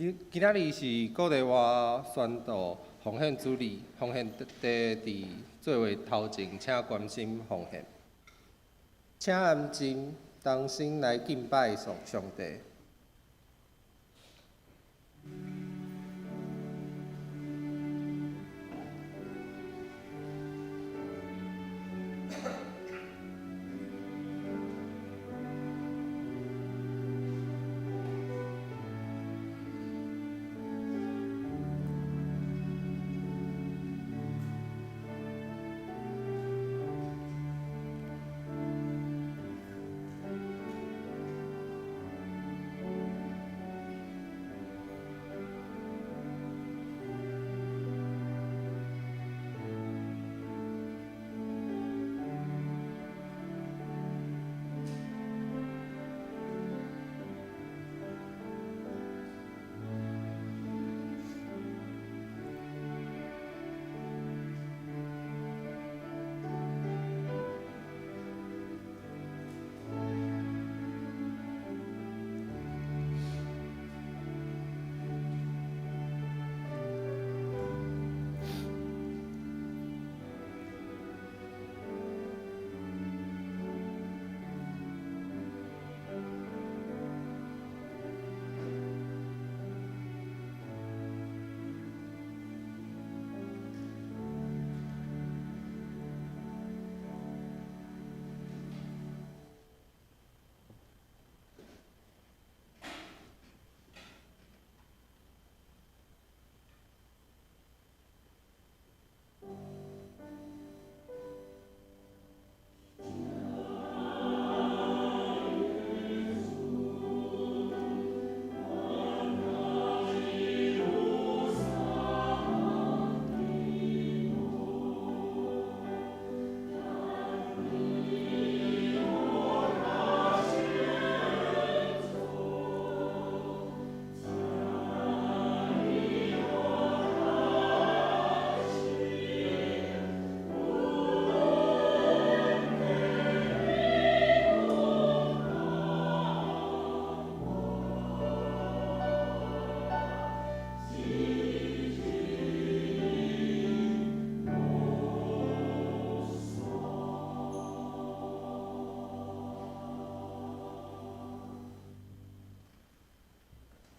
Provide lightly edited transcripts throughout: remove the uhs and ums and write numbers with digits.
今今仔日是鼓勵我宣道奉獻主日，奉獻地佇做會頭前，請關心奉獻。請安靜，同心來敬拜上上帝。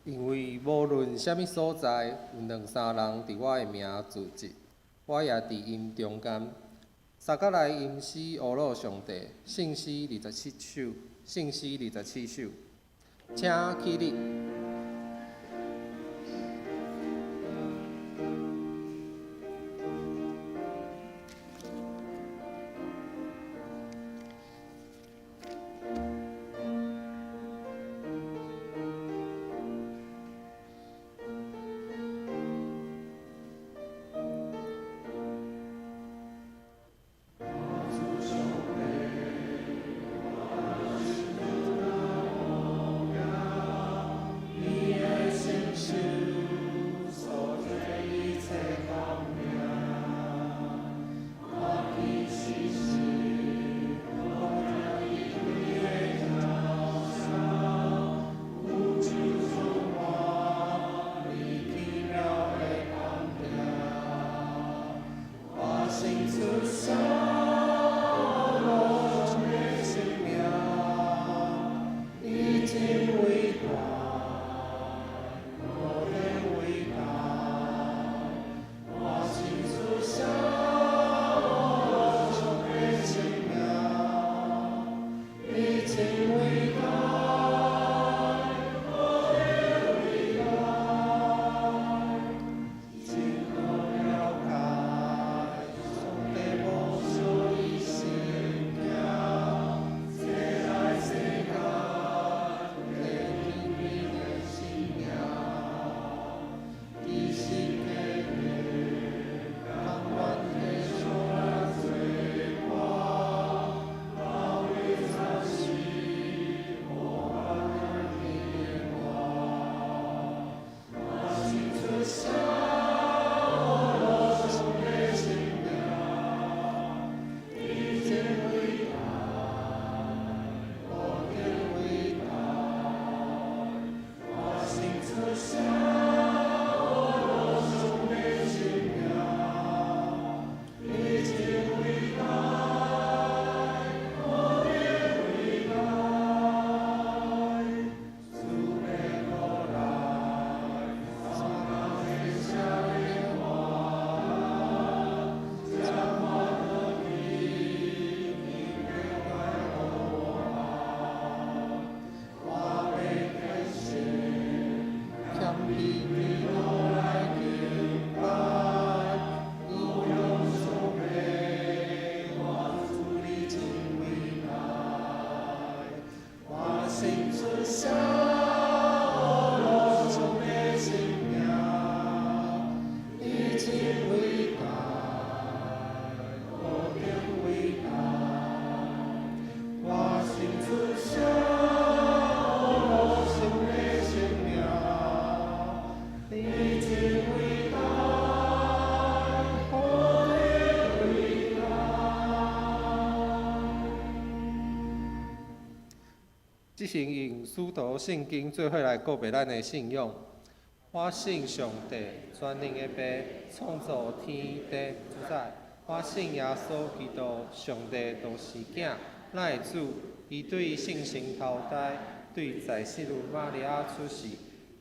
因為無論啥物所在，有兩三人佇我的名聚集，我也佇𪜶中間。撒迦利吟詩呵咾上帝，聖詩二十七首，聖詩二十七首，請起立。先用使徒信經做伙來告白咱的信仰。我信上帝，全能的父，創造天地主宰。我信耶穌基督，上帝獨生囝，咱的主。伊對聖神投胎，對在聖女瑪利亞出世，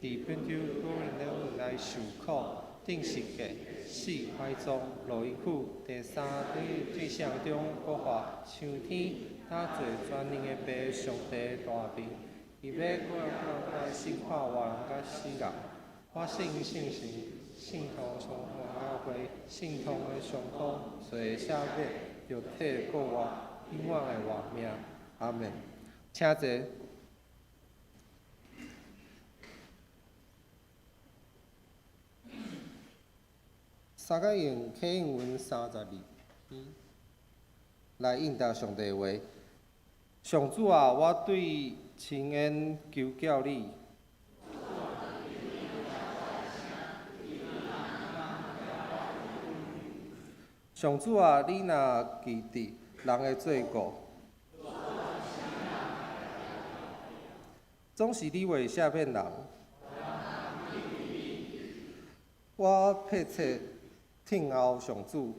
佇本丟彼拉來受苦，釘十架，死埋葬，落陰府，第三日對死人中復活，升天，搭坐全能的父上帝大面，伊欲閣來審判活人佮死人。我信聖神，聖徒相交會，聖統的相通，罪的赦免，肉體的復活，永遠的活命。阿門。請坐。三个用啟應文32篇來應答上帝話。上主啊，我對深淵求叫你。上主啊，你若記得人的罪過，總是你會赦免人。我迫切聽候上主，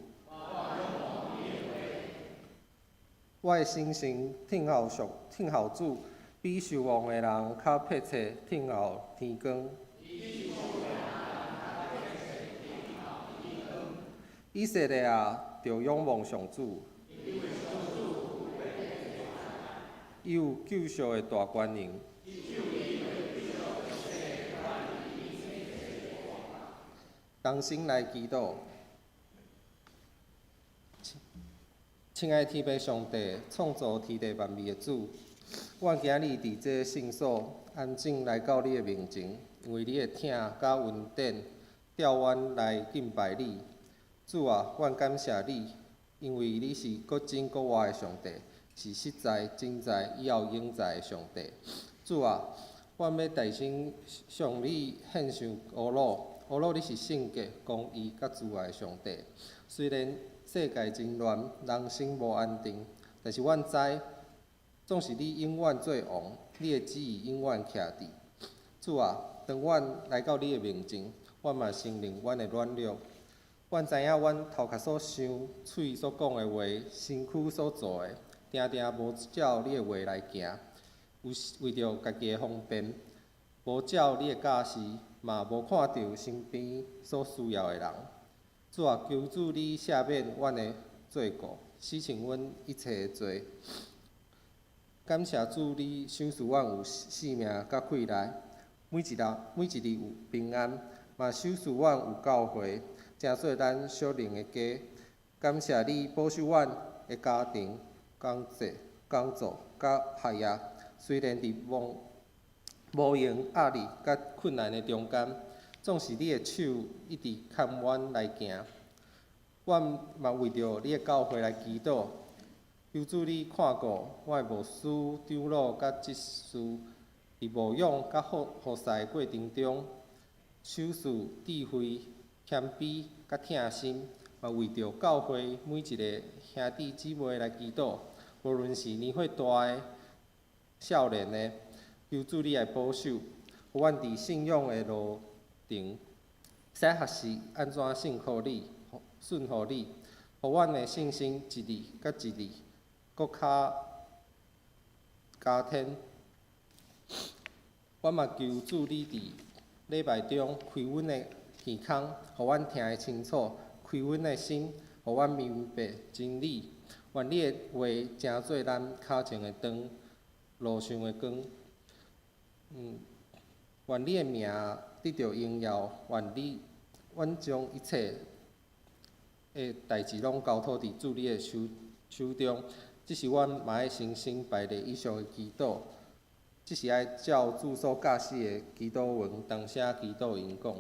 我的心神聽候上聽候主，比受望的人較迫切聽候天光。以色列啊，著仰望上主，伊有救贖的大權能。同心來祈禱，親愛天父上帝，創造天地萬物的主，阮今日佇這聖所安靜來到你的面前，因為你的疼佮恩典，召阮來敬拜你。主啊，阮感謝你，因為你是閣真閣活的上帝，是實在、真在、以後永在的上帝。主啊，阮欲大聲向你獻上呵咾，呵咾你是聖潔、公義佮慈愛的上帝。雖然世界真亂，人心無安定，但是阮知，總是你永遠做王，你的旨意永遠徛佇。主啊，當阮來到你的面前，阮嘛承認阮的軟弱。阮知影阮頭殼所想、喙所講的話、身軀所做的，定定無照你的話來行。有為著家己的方便，無照你的教示，嘛無看著身邊所需要的人。主啊，求主你赦免阮的罪過，洗清阮一切的罪。感謝主，你賞賜阮有性命佮氣力，每一日每一日有平安，嘛賞賜阮有教會，成做咱屬靈的家。感謝你保守阮的家庭、工作、工作佮學業。雖然佇無無閒壓力佮困難的中間，總是你的手一直牽阮來行。阮嘛為著你的教會來祈禱，求主你看顧我的牧師、長老佮執事，佇牧養佮服侍的過程中，賞賜智慧、謙卑佮疼心，嘛為著教會每一个兄弟姊妹來祈禱，無論是年歲大的、少年的，求主你來保守，予阮佇信仰的路程，使學習按怎信靠你、順服你，予阮的信心一日佮一日閣較加添。阮嘛求主你佇禮拜中開阮的耳孔，予阮聽會清楚；開阮的心，予阮明白真理。願你的話成做咱跤前的燈，路上的光。願你的名得著榮耀。願你，阮將一切的代誌攏交託佇主你的手手中。這是阮嘛愛誠心拜禮以上的祈禱。這是愛照主所教示的祈禱文，同聲祈禱𪜶講。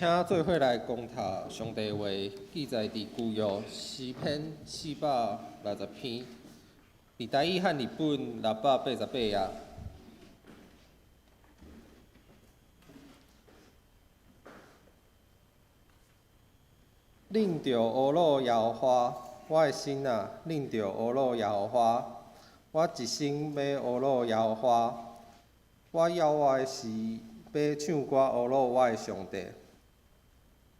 請做伙來攻讀上帝話，記載佇舊約詩篇460篇，佇台語漢字本688頁。恁著呵咾耶和華，我的心啊，恁著呵咾耶和華。我一生欲呵咾耶和華，我猶活的時欲唱歌呵咾我的上帝。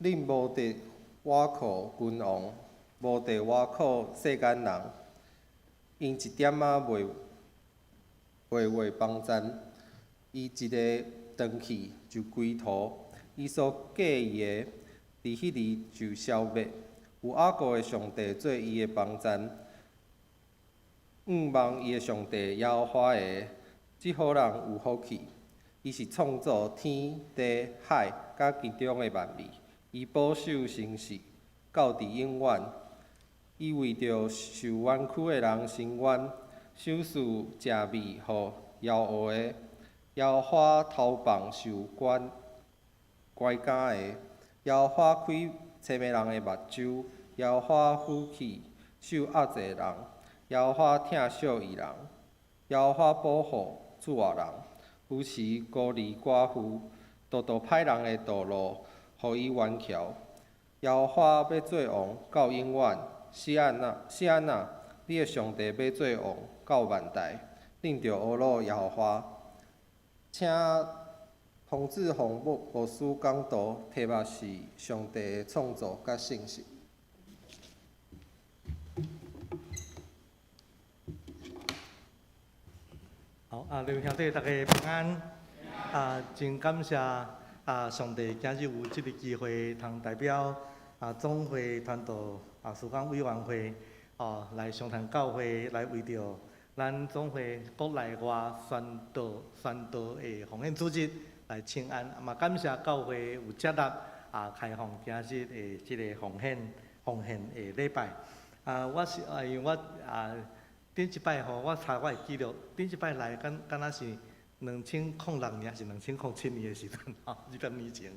恁無得倚靠君王，無得倚靠世間人，𪜶一點仔袂話幫贊，伊一个轉去就歸土，伊所計伊的，佇彼日就消滅。有雅各的上帝做伊的幫贊，仰望伊的上帝耶和華的，這號人有福氣。伊是創造天地海佮其中的萬物，伊保守誠實，到佇永遠。伊為著受冤屈的人伸冤，賞賜食物予枵餓的。耶和華投放受關監的，耶和華開踮迷人的目睭，耶和華扶起受壓制的人，耶和華疼惜義人，耶和華保護厝外人，扶持孤兒寡婦，導導歹人的道路，予伊彎蹺。耶和華欲做王到永遠，錫安啊，錫安啊，你的上帝欲做王到萬代。恁著呵咾耶和華。請彭志宏牧師講道，題目是上帝的創造佮信實。好啊，各位兄弟，大家平安。啊，真感謝啊，上帝今日有這个機會，通代表啊總會傳道啊事工委員會哦來上壇教會來為著咱總會國內外宣道的奉獻組織來請安，嘛感謝教會有接納啊開放今日的這个奉獻的禮拜。啊，我是啊，因為我啊頂一擺吼，我查我的記錄，頂一擺來敢敢若是2006年，抑是2007年的時陣吼，20年前，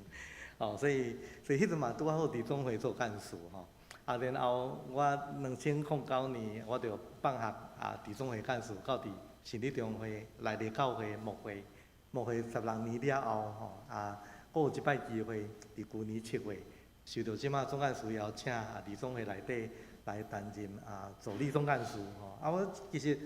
哦，所以彼陣嘛拄好佇總會做幹事吼，啊，然後我2009年我就放學啊，佇總會幹事，到佇信理中會內地教會牧會，牧會16年了後吼，啊，閣有一擺機會，佇舊年7月，受著這馬總幹事邀請，啊，佇總會內底來擔任啊助理總幹事吼，啊，我其實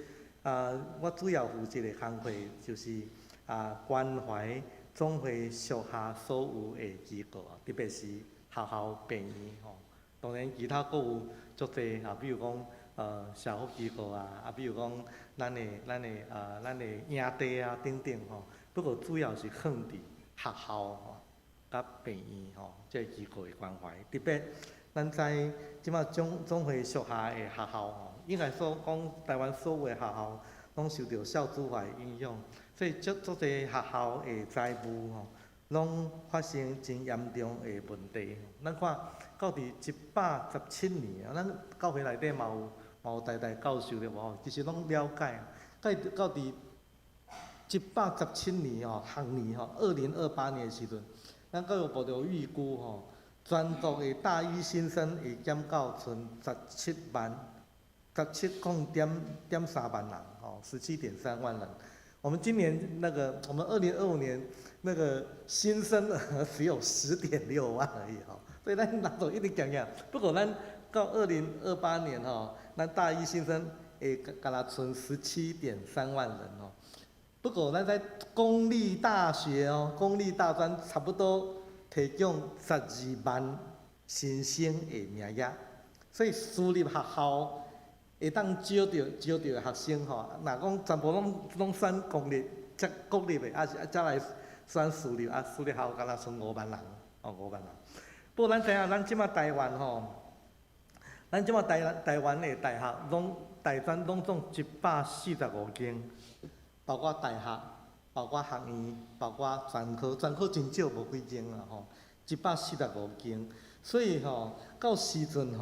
啊，我主要負責的工課就是啊關懷總會屬下所有的機構，特別是學校、病院吼。當然，其他閣有足濟啊，比如講社福機構啊，啊，比如講咱的營地啊等等吼。不過主要是放佇學校吼，佮病院吼，這個機構的關懷。特別咱知這馬總會屬下的學校吼，應該說講台灣所有的學校攏受著少子化的影響，所以足濟學校的財務吼，攏發生真嚴重的問題。咱看到佇117年啊，咱教會內底嘛有台大教授對無吼？其實攏了解。到佇117年吼，學年吼，2028年的時陣，咱教育部就預估吼，全國的大一新生會減到賰17萬，17.3萬人，吼，17.3萬人。我們今年那個，我們2025年那個新生兒只有10.6萬而已，吼，所以咱人數一直減減。不過咱到2028年吼，咱大一新生會干焦賰17.3萬人哦。不過咱在公立大學哦，公立大專差不多提供12萬新生的名額，所以私立學校會當招著的學生吼，若講全部攏選公立，才國立的，啊是才來選私立，啊私立學校干焦賰5萬人，哦5萬人。不過咱知影，咱這馬台灣吼，咱這馬台灣的大學攏大專攏總145間，包括大學，包括學院，包括專科，專科真少無幾間啦吼，145間。所以吼，到時陣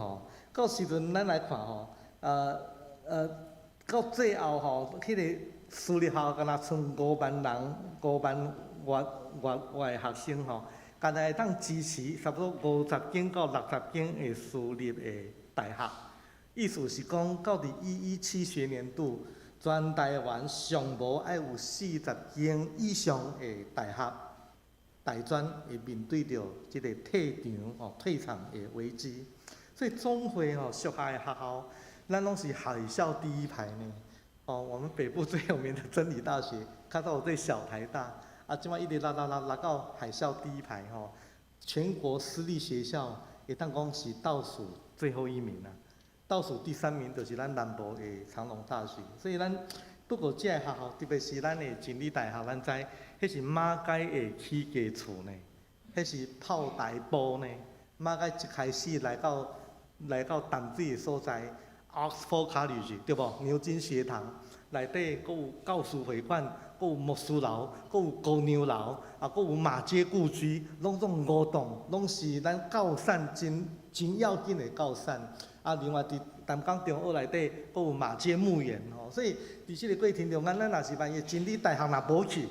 咱來看吼。到最後吼，彼个私立學校干焦賰5萬人，5萬外外的學生吼，干焦會當支持差不多50間到60間的私立的大學。意思是講，到佇117學年度，全台灣上無愛有40間以上的大學、大專會面對著這个退場吼退場的危機。所以總會吼屬下的學校，咱攏是海嘯第一排呢。哦，我們北部最有名的真理大學，較早有對小台大，啊，這擺一直落落落落到海嘯第一排吼。全國私立學校會當講是倒數最後一名啊，倒數第三名就是咱南部的長榮大學。所以咱不過這个學校，特別是咱的真理大學，咱知，彼是馬偕的起家厝呢，彼是炮台埔呢。馬偕一開始來到淡水的所在，Oxford College 對無？牛津學堂內底，閣有教師會館，閣有牧師樓，閣有姑娘樓，啊，閣有馬偕故居，攏總五棟，攏是咱教產真真要緊的教產。啊，另外佇淡江中學內底，閣有馬偕墓園吼。所以佇這个過程中間，咱若是萬一真理大學若無去，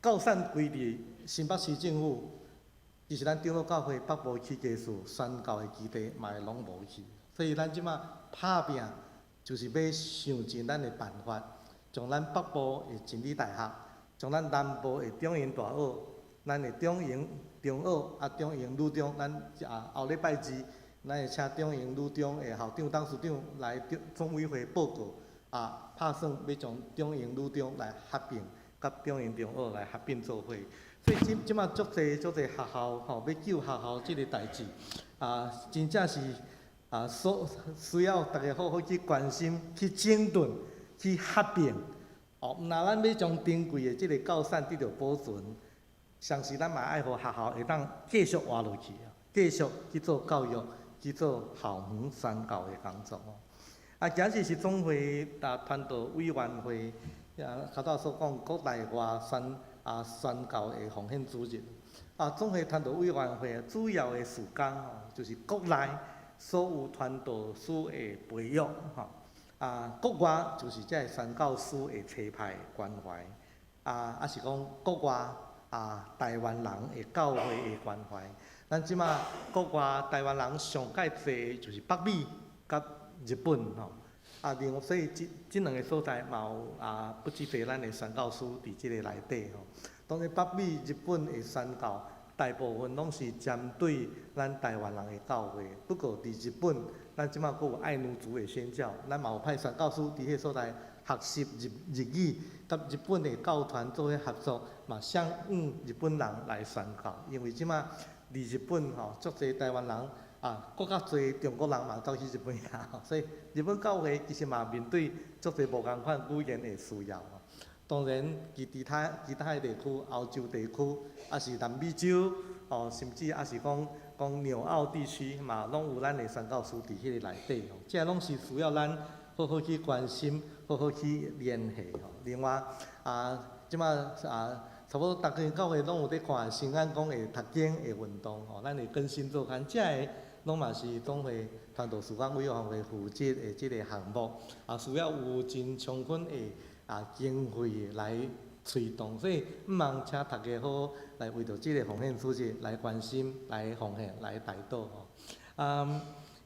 教產歸佇新北市政府，其實咱長老教會北部起家厝宣教的基地嘛會攏無去。所以咱這馬拍拚，就是欲想盡咱的辦法，將咱北部的真理大學，將咱南部的中營大學，咱的中營中學啊，中營女中，咱啊後禮拜二，咱會請中營女中的校長、董事長來總委會報告，啊，拍算欲將中營女中來合併，佮中營中學來合併做伙。所以這這馬足濟足濟學校吼，欲救學校這个代誌，啊，真正是啊，所需要大家好好去關心、去整頓、去合併。哦，毋若咱欲將珍貴的這个教產得著保存，相信咱嘛愛予學校會當繼續活落去，繼續去做教育、去做校園宣教的工作。啊，今日是總會啊傳道委員會，啊，較早所講國內外宣教的奉獻主日。啊，總會傳道委員會主要的事工吼，就是國內所有傳道師的培育吼，啊，國外就是這个宣教師的差派關懷，啊，抑是講國外啊台灣人的教會的關懷。咱這馬國外台灣人上蓋濟就是北美佮日本吼，啊，另外所以這這兩个所在嘛有啊不止濟咱的宣教師佇這个內底吼。當然北美、日本的宣教大部分攏是針對咱台灣人的教會，不過佇日本，咱這馬閣有愛奴族的宣教，咱嘛有派宣教師佇彼个所在學習日日語，佮日本的教團做伙合作，嘛向日本人來宣教。因為這馬佇日本吼，足濟台灣人啊，閣較濟中國人嘛走去日本啊，所以日本教會其實嘛面對足濟無仝款語言的需要。當然，其他的地區，歐洲地區，抑是南美洲，哦，甚至抑是講講紐澳地區嘛，攏有咱的宣教師佇彼个內底吼，這攏是需要咱好好去關心，好好去聯繫吼。另外啊，這馬啊，差不多逐間教會攏有佇看新眼光的讀經的運動吼，咱會更新做刊，這个攏嘛是總會傳道事工委員會負責的這个項目，啊，需要有真充分的啊經費來推動，所以毋茫請大家好來為著這个奉獻主日來關心、來奉獻、來代禱吼。啊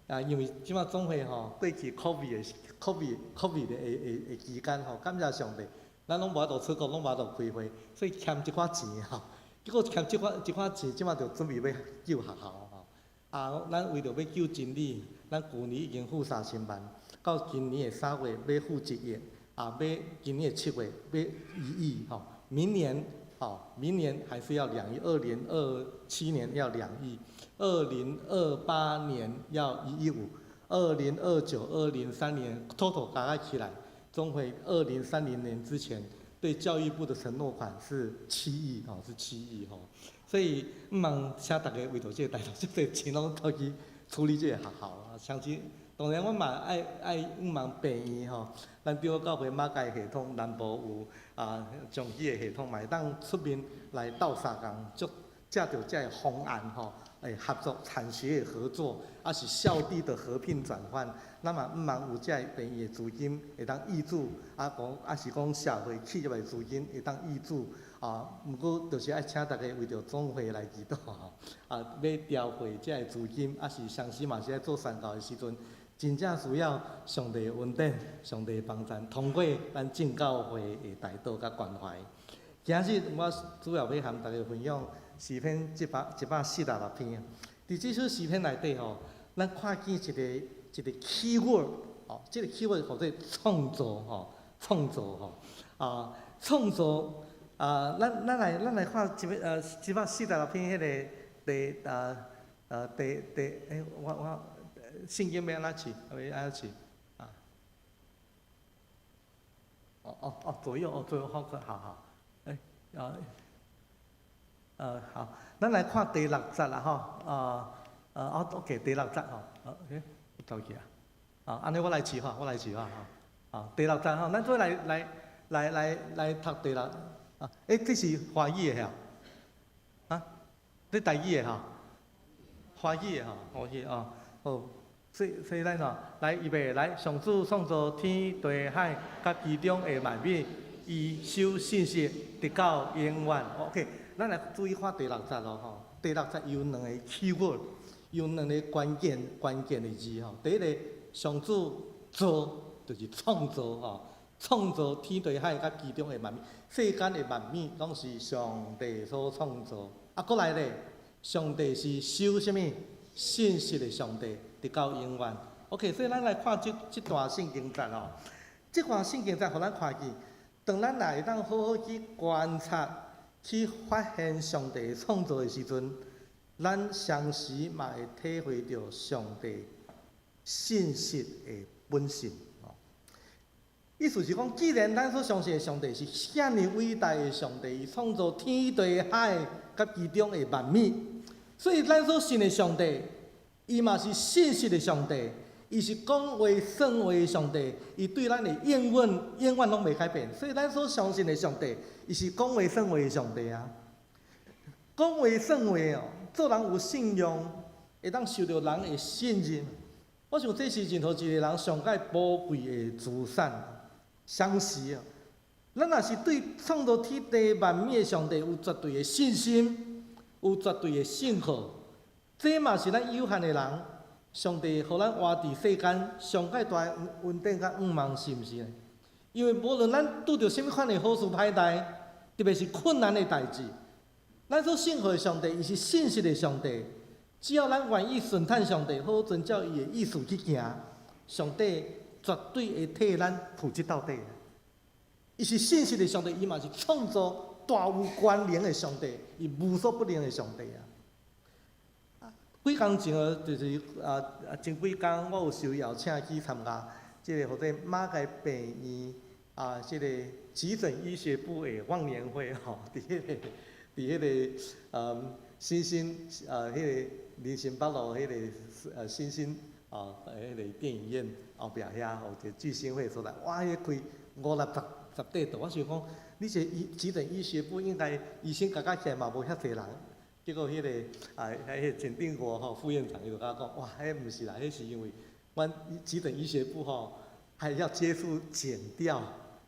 啊，因為這馬總會吼過去 COVID 的期間吼，感謝上帝，咱攏無法度出國，攏無法度開會，所以欠一寡錢吼。結果欠這寡這寡錢，這馬就準備欲救學校吼。啊，咱為著欲救真理，咱舊年已經付3000萬，到今年的3月欲付1億，啊，欲今年的7月欲1億吼。明年吼，明年還是要兩億，2027年要2億，2028年要1.5億，2029、2030年 total 加起來，總會2030年之前對教育部的承諾款是七億吼，是七億吼。所以毋茫請大家為著這个代誌，這個錢攏投去處理這个學校啊。相信當然，阮嘛愛愛毋茫病院吼，咱長老教會馬偕系統南部有啊長期的系統，嘛會當出面來鬥相共，就藉著這个方案吼，會合作產學合作，抑是校地的合併轉換，咱嘛毋茫有這个病院的資金會當挹注，啊講抑是講社會企業的資金會當挹注，啊，啊，毋過就是愛請大家為著總會來祈禱吼。啊，欲調配這个資金，抑是相信嘛是愛做宣教的時陣，真正需要上帝的恩典、上帝的幫贊，通過咱正教會的代禱佮關懷。今日我主要欲和大家分享詩篇146篇。佇這首詩篇內底吼，咱看見一個 key word，哦，這個 key word 號做創造吼，創造吼，啊，創造啊，咱來看146篇彼个第啊呃第第欸，我聖經欲按怎試？欲按怎試？啊？哦哦哦，左右哦，左右好，好好，欸，啊，好，咱來看第六節啦吼，啊，哦，OK，第六節吼，OK，走去啊，啊，按呢我來試吼，我來試吼，啊，第六節吼，咱做來讀第六，啊，欸，這是華語的遐，啊，這台語的吼，華語的吼，華語哦，好，所以咱吼，來預備來，上主創造天地海，佮其中的萬物，伊守信實，直到永遠。OK，咱來注意看第六節咯吼，第六節有兩個 keyword，有兩個關鍵的字吼。第一个，上主造就是創造吼，創造天地海佮其中的萬物，世間的萬物攏是上帝所創造。啊，閣來咧，上帝是守啥物？信實的上帝，直到永遠。OK，所以咱來看這段聖經節吼，這段聖經節予咱看見，當咱若會當好好去觀察、去發現上帝創造的時陣，咱相時嘛會體會著上帝信實的本性。意思是講，既然咱所相信的上帝是遐爾偉大的上帝，伊創造天地海佮其中的萬物，所以咱所信的上帝，伊嘛是信實的上帝，伊是講話算話的上帝，伊對咱的應允永遠攏袂改變。所以咱所相信的上帝，伊是講話算話的上帝啊。講話算話哦，做人有信用，會當受著人的信任。我想這是任何一個人上蓋寶貴的資產。相時啊，咱若是對創造天地萬物的上帝有絕對的信心，有絕對的信靠，這嘛是咱有限的人，上帝予咱活佇世間上蓋大的恩典佮向望，是毋是呢？因為無論咱拄著啥物款的好事歹代，特別是困難的代誌，咱所信靠的上帝，伊是信實的上帝。只要咱願意順趁上帝，好好遵照伊的意思去行，上帝絕對會替咱負責到底。伊是信實的上帝，伊嘛是創造大有權能的上帝，伊無所不能的上帝啊！幾工前哦，就是前幾工我有受邀請去參加這个號做馬偕病院啊，這个急診醫學部的忘年會吼，佇彼個新興彼个林森北路彼个新興啊，彼个電影院後壁遐吼，一个聚星會所在，哇，彼個開五六十十塊桌，我想講，你這醫急診醫學部應該醫生加加起來嘛無遐濟人，結果彼個啊，彼個簡定國吼副院長伊就共我講，哇，彼毋是啦，彼是因為阮急診醫學部吼，還要接觸檢調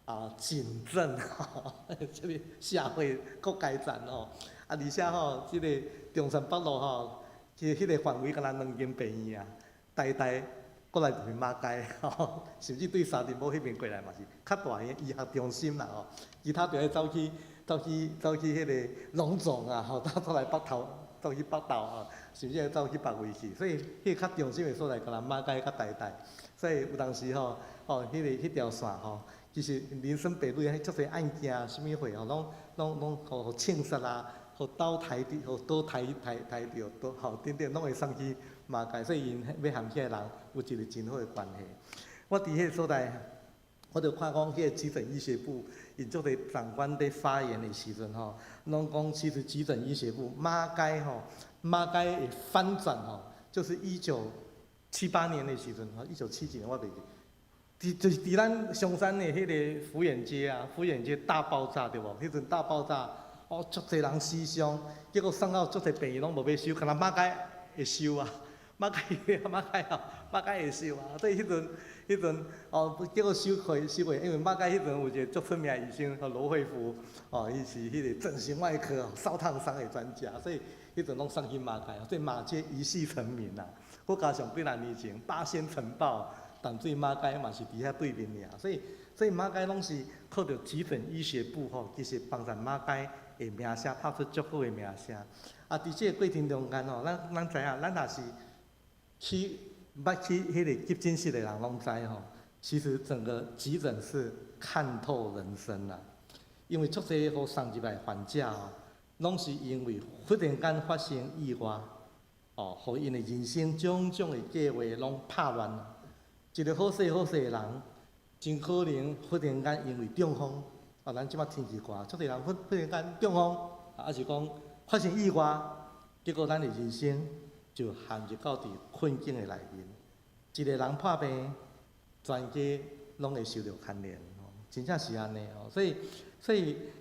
啊、警政吼，這個社會各階層吼，啊，而且吼，這個中山北路吼，其實彼个範圍敢若兩間病院啊，台大過來就是馬偕吼，甚至對沙埕堡彼邊過來嘛是較大的醫學中心啦吼，其他就愛走去彼个榮總啊吼，走來北投，走去北投吼，甚至愛走去別位去，所以彼个較中心的所在，敢若馬偕佮台大，所以有當時吼，吼，彼條線吼，其實林森北路彼足濟案件，啥物貨吼，攏予槍殺啊，予刀刣著，予刀刣著，都吼等等，攏會送去馬偕，所以𪜶欲含遐人有一個真好的關係。我佇彼个所在，我就看講彼个急診醫學部，𪜶足濟長官佇發言的時陣吼，攏講其實急診醫學部馬偕吼，馬偕會翻轉吼，就是1978年的時陣吼，一九七幾年我袂記，就是佇咱松山的彼个福遠街啊，福遠街大爆炸對無？彼陣大爆炸，哦，足濟人死傷，結果送到足濟病院攏無欲收，干焦馬偕會收啊。馬偕馬偕吼，馬偕會收啊，所以彼陣哦，結果收開收開，因為馬偕彼陣有一個足出名的醫生，羅慧夫，哦，伊是彼個整形外科燒燙傷的專家，所以彼陣攏送去馬偕，所以馬偕一夕成名啊。閣加上幾若年前八仙塵爆，淡水馬偕嘛是佇遐對面爾，所以馬偕攏是靠著急診醫學部吼，其實幫助馬偕的名聲拍出足好的名聲。啊，佇這個過程中間吼，咱知影，咱若是去捌去彼個急診室的人攏知吼，其實整個急診室看透人生啦。因為足濟予送入來患者吼，攏是因為忽然間發生意外，哦，予𪜶的人生種種的計劃攏拍亂。一個好勢好勢的人，真可能忽然間因為中風，啊，咱這擺天氣寒，足濟人忽然間中風，啊，是講發生意外，結果咱的人生就陷入到佇困境的內面。一個人破病，全家攏會受著牽連，真正是按呢哦。所以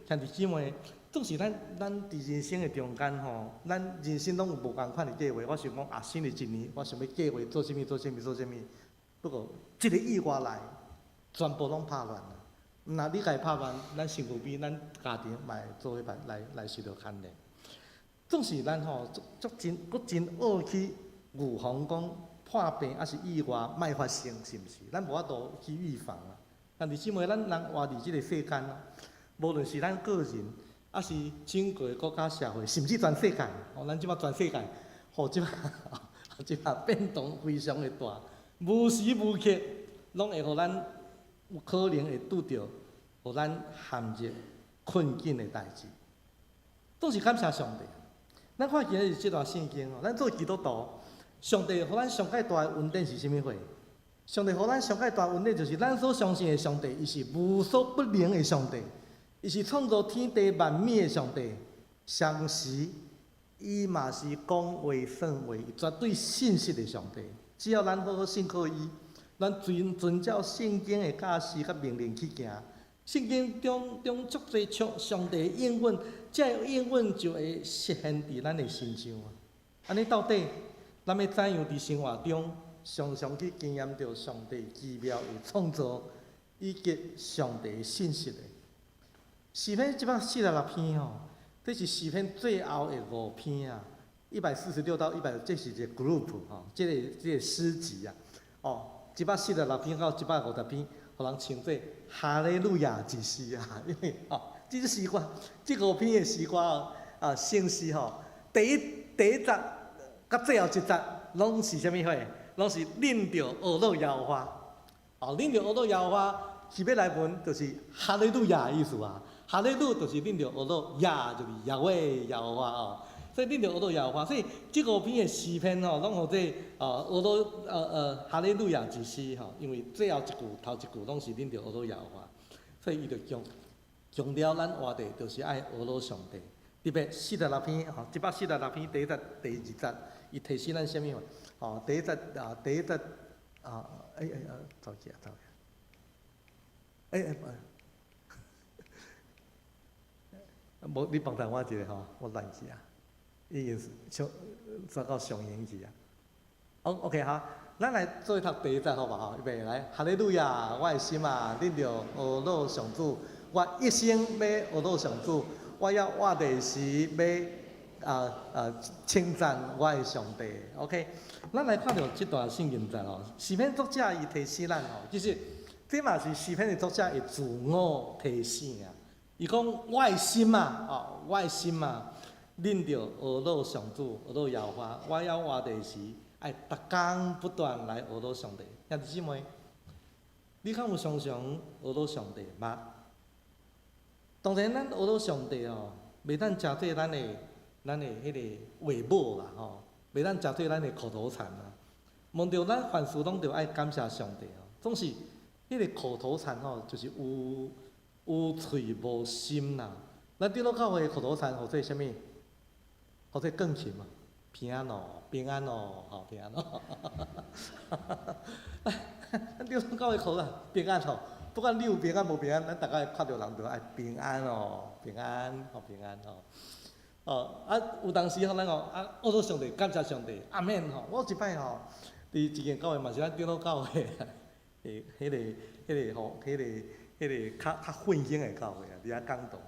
兄弟姊妹，總是咱佇人生的中間吼，咱人生攏有無仝款的計劃。我想講啊，新的一年，我想欲計劃做啥物做啥物做啥物。不過，這個意外來，全部攏拍亂啦。若你家己拍亂，咱身軀邊，咱家庭嘛會做伙來受著牽連。總是咱吼足足真，閣真惡去預防講破病抑是意外莫發生，是毋是？咱無法度去預防啊。兄弟姊妹，咱人活佇這個世間，無論是咱個人，抑是整個國家社會，甚至全世界，哦，咱這擺全世界，吼，這擺變動非常的大，無時無刻攏會予咱有可能會拄著，予咱陷入困境的代誌。總是感謝上帝。咱看今日這段聖經哦，咱做基督徒，上帝予咱上蓋大的恩典是啥物貨？上帝予咱上蓋大恩典就是咱所相信的上帝，伊是無所不能的上帝，伊是創造天地萬物的上帝。同時，伊嘛是講話算話，絕對信實的上帝。只要咱好好信靠伊，咱遵照聖經的教示佮命令去行。聖經中足濟上帝的應允，這個應允就會實現佇咱的身上啊！按呢到底，咱欲怎樣佇生活中常常去經驗著上帝奇妙的創造，以及上帝的信實的？詩篇146篇吼，這是詩篇最後的五篇啊，146到100，這是一個 group 吼，這個詩集啊，哦，146篇到150篇，予人稱做哈利路亞之詩啊，因為哦，這支詩歌，這五篇的詩歌哦，啊，聖詩吼，第一節佮最後一節攏是啥物貨？攏是論著呵咾耶和華。哦，論著呵咾耶和華，希伯來文就是哈利路亞的意思啊。哈利路就是論著呵咾，亞就是耶和耶和華哦。所以論著呵咾耶和華，所以這五篇的詩篇吼，攏號做哦呵咾哈利路亞之詩吼，因為最後一句頭一句攏是論著呵咾耶和華，所以伊就強調咱活著就是愛呵咾上帝。特別四十六篇吼，146篇第一節、第二節，伊提醒咱啥物嘛？吼，第一節啊，第一節啊，哎哎啊，走去啊，走去。哎哎，無你幫助我一下吼，我亂去啊，已經是煞到上癮去啊。好，OK 哈，咱來做伙讀第一節好無吼？預備來，哈利路亞，我的心啊，論著呵咾上主，我一生欲呵咾上主，我猶活著時欲稱讚我的上帝。OK，咱來看著這段聖經節吼，詩篇作者伊提醒咱吼，其實這嘛是詩篇的作者的自我提醒啊。伊講我的心啊，哦，我的心啊，論著呵咾上主，呵咾耶和華，我猶活著時，愛逐工不斷來呵咾上帝。兄弟姊妹，你敢有常常呵咾上帝嗎？當然，咱呵咾上帝哦，袂當誠做咱的彼個話母啦吼，袂當誠做咱的口頭禪啦。問著咱凡事攏著愛感謝上帝哦，總是彼個口頭禪吼，就是有喙無心啦。咱長老教會的口頭禪號做啥物？號做鋼琴嘛，平安哦，平安哦，吼平安哦。咱長老教會口頭平安吼，不管你有平安無平安，咱逐家看著人就愛平安哦，平安，好平安哦。哦，啊，有當時吼，咱吼啊，學到上帝，感謝上帝，阿們吼。我一擺吼，佇一間教會嘛是咱長老教會，欸，迄個吼，迄個較較奮興的教會啊，佇遐講道。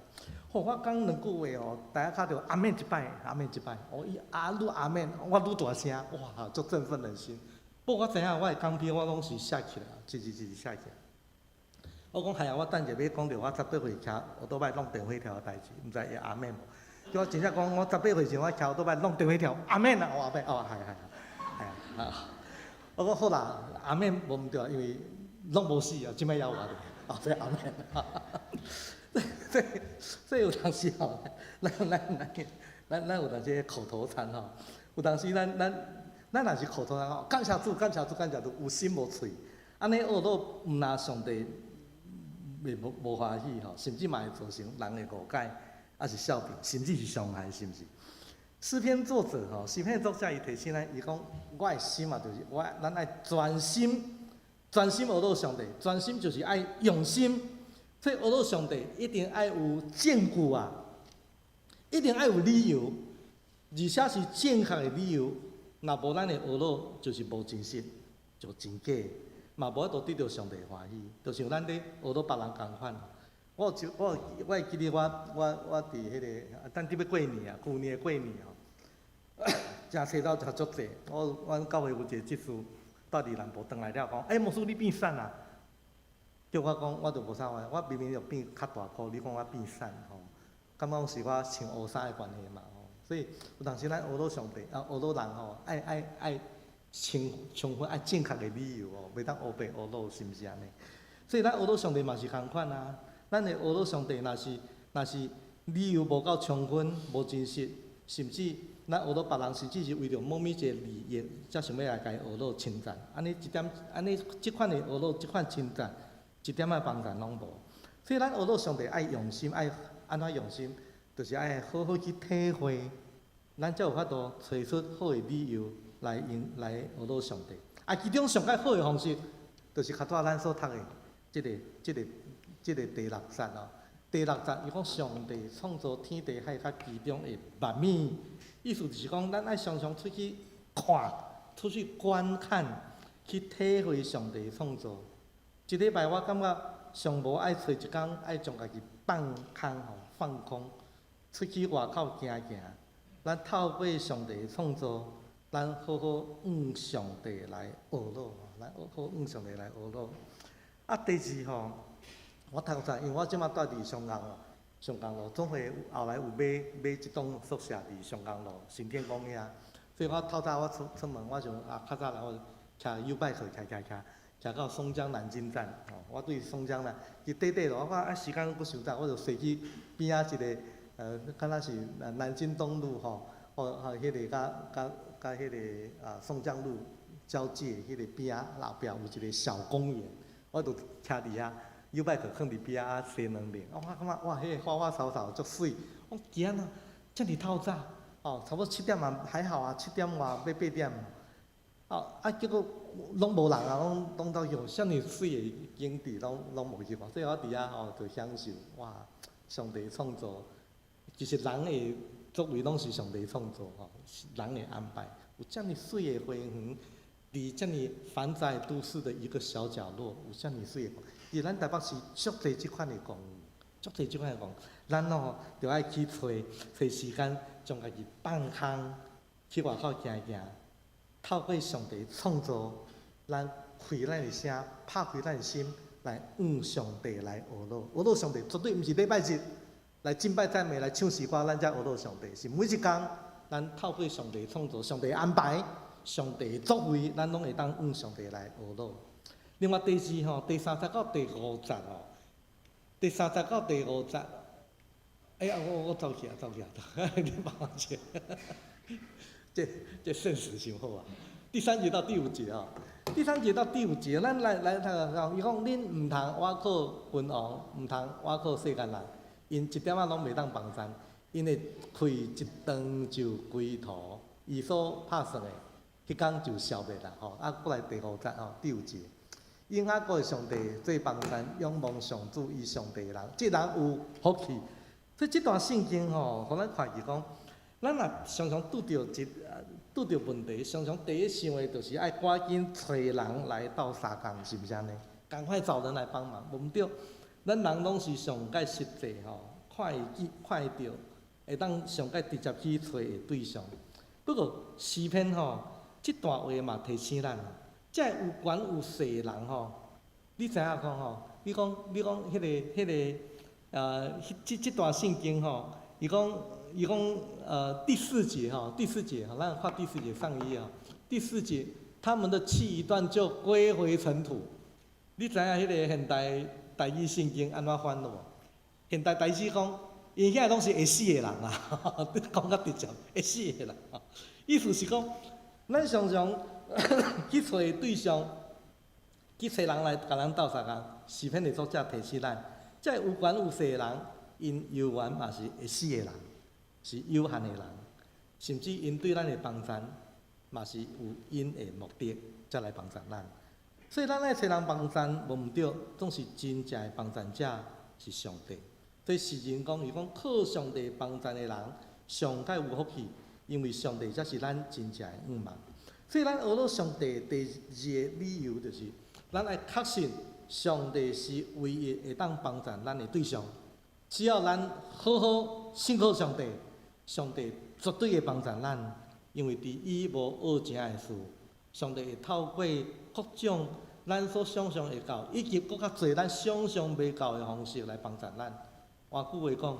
吼，我講兩句話吼，大家較著阿們一擺，阿們一擺。哦，伊啊愈阿們，我愈大聲，哇，足振奮人心。不過我知影我的講篇我攏是寫起來，一字一字寫起來。我講係啊，我等下欲講著我18歲騎歐多拜弄電火條的代誌，毋知會阿們無？叫我真正講，我十八歲時我騎歐多拜弄電火條，阿們啊，我阿伯哦，係係係啊，我講好啦，阿們無毋對，因為攏無死啊，這擺猶活咧，哦，所以阿們。所以有當時吼，咱有當時口頭禪吼，有當時咱若是口頭禪吼，感謝主，感謝主，感謝主，有心無喙，按呢學到毋若上帝袂無歡喜吼，甚至嘛會造成人的誤解，抑是笑柄，甚至是傷害，是毋是？詩篇作者吼，詩篇作者伊提醒咱，伊講我的心啊，就是我咱愛專心，專心學到上帝，專心就是愛用心。所以學到上帝一定愛有證據啊，一定愛有理由，而且是正確的理由。若無咱的學到就是無真實，就真假，嘛無法度得著上帝歡喜。就像咱咧學到別人仝款。我就我我會記得我佇彼個，等佇欲過年啊，舊年的過年吼，誠冊到誠足濟。我阮教會有一個執事，蹛佇南部轉來了講，欸，牧師你變瘦啊？叫我講，我就無啥話，我明明就變較大箍，你講我變瘦吼，感覺是我穿烏衫的關係嘛吼。所以有當時咱學到上帝啊，學到人吼，愛愛愛充充分愛正確的理由哦，袂當烏白烏魯，是毋是按呢？所以咱學到上帝嘛是仝款啊。咱的學到上帝，若是理由無夠充分、無真實，甚至咱學到別人，甚至是為著某物一個利益，才想欲來共伊學到稱讚。按呢一點，按呢這款的學到，這款稱讚，一點仔幫助攏無。所以咱學到上帝愛用心，愛按怎用心，就是愛好好去體會，咱才有法度揣出好的理由來用來學到上帝。啊，其中上較好的方式，就是較早咱所讀的這個第六節哦。第六節伊講上帝創造天地海佮其中的萬物，意思就是講，咱愛常常出去看，出去觀看，去體會上帝創造。一禮拜我感覺上無愛揣一工，愛將家己放空吼，放空，出去外口行行。咱透過上帝創造，咱好好向上帝來學咯，咱好好向上帝來學咯。啊，第二吼，我頭先，因為我這馬蹛佇松江路，松江路總會後來有買買這棟宿舍佇松江路新天宮遐，所以我透早我出出門，我想啊，較早來我騎 YouBike 騎騎騎，騎到松江南京站，吼，我對松江啦，伊短短路，我看啊時間閣傷早，我就踅去邊仔一個，敢若是南京東路吼，吼吼，彼個佮佮佮彼個啊松江路交界彼個邊仔後壁有一個小公園，我就徛佇遐。YouBike 囥佇邊仔洗兩面，我感覺哇，彼個花花草草足媠，我今仔遮爾透早，哦，差不多7點嘛還好啊，七點外欲8點，哦，啊結果攏無人啊，攏攏走去，啥爾媠的景致攏攏無去看，所以我佇遐吼就享受，哇，上帝創造，其實人的作為攏是上帝創造吼，人的安排，有遮爾媠的花園，佇遮爾繁雜都市的一個小角落，有遮爾媠的。佇咱台北市足濟這款的公園，足濟這款的公園，咱哦著愛去揣揣時間，將家己放空，去外口行行，透過上帝創造，咱開咱的聲，拍開咱的心，來向上帝來學咯。學到上帝絕對毋是禮拜日來敬拜讚美，來唱詩歌，咱才學到上帝。是每一工，咱透過上帝創造、上帝安排、上帝作為，咱攏會當向上帝來學咯。另外第二吼，第三節到第五節吼，第三節到第五節，哎呀，我走去啊，走去啊，你幫我者，這這現實傷好啊。第三節到第五節哦，第三節到第五節，咱來來讀講，伊講恁毋通倚靠君王，毋通倚靠世間人，𪜶一點仔攏袂當幫贊，𪜶的氣一斷就歸土，伊所拍算的，彼工就消滅啦吼。啊，閣來第五節吼，第五節。用雅各的上帝做幫贊，仰望上主伊上帝的人，這人有福氣。所以這段聖經吼，予咱看見講，咱若常常拄著問題，常常第一想的就是愛趕緊揣人來鬥相共，是毋是按呢？趕快找人來幫忙，無毋對。咱人攏是上蓋實際吼，看會見、看會著，會當上蓋直接去揣的對象。不過詩篇吼，這段話嘛提醒咱，這个有權有勢的人吼，你知影講吼？你講，這段聖經吼，伊講，第四節吼，第四節，吼，咱看第四節上一頁啊。第四節，他們的氣一斷就歸回塵土。你知影彼个現代台語聖經按怎翻無？現代台語講，𪜶遐攏是會死的人啊，講較直接，會死的人。意思是講，咱常常去揣對象，去揣人來共咱鬥相共。詩篇的作者提醒咱，這有權有勢的人，𪜶猶原嘛是會死的人，是有限的人，甚至𪜶對咱的幫贊，嘛是有𪜶的目的，才來幫贊咱。所以咱愛揣人幫贊，無毋對，總是真正的幫贊者是上帝。所以詩人講，伊講靠上帝幫贊的人，上蓋有福氣，因為上帝才是咱真正的向望。所以咱學到上帝第二个理由就是，咱愛確信上帝是唯一會當幫贊咱的對象。只要咱好好信靠上帝，上帝絕對會幫贊咱，因為佇伊無惡成的事，上帝會透過各種咱所想象會到，以及閣較濟咱想象袂到的方式來幫贊咱。換句話講，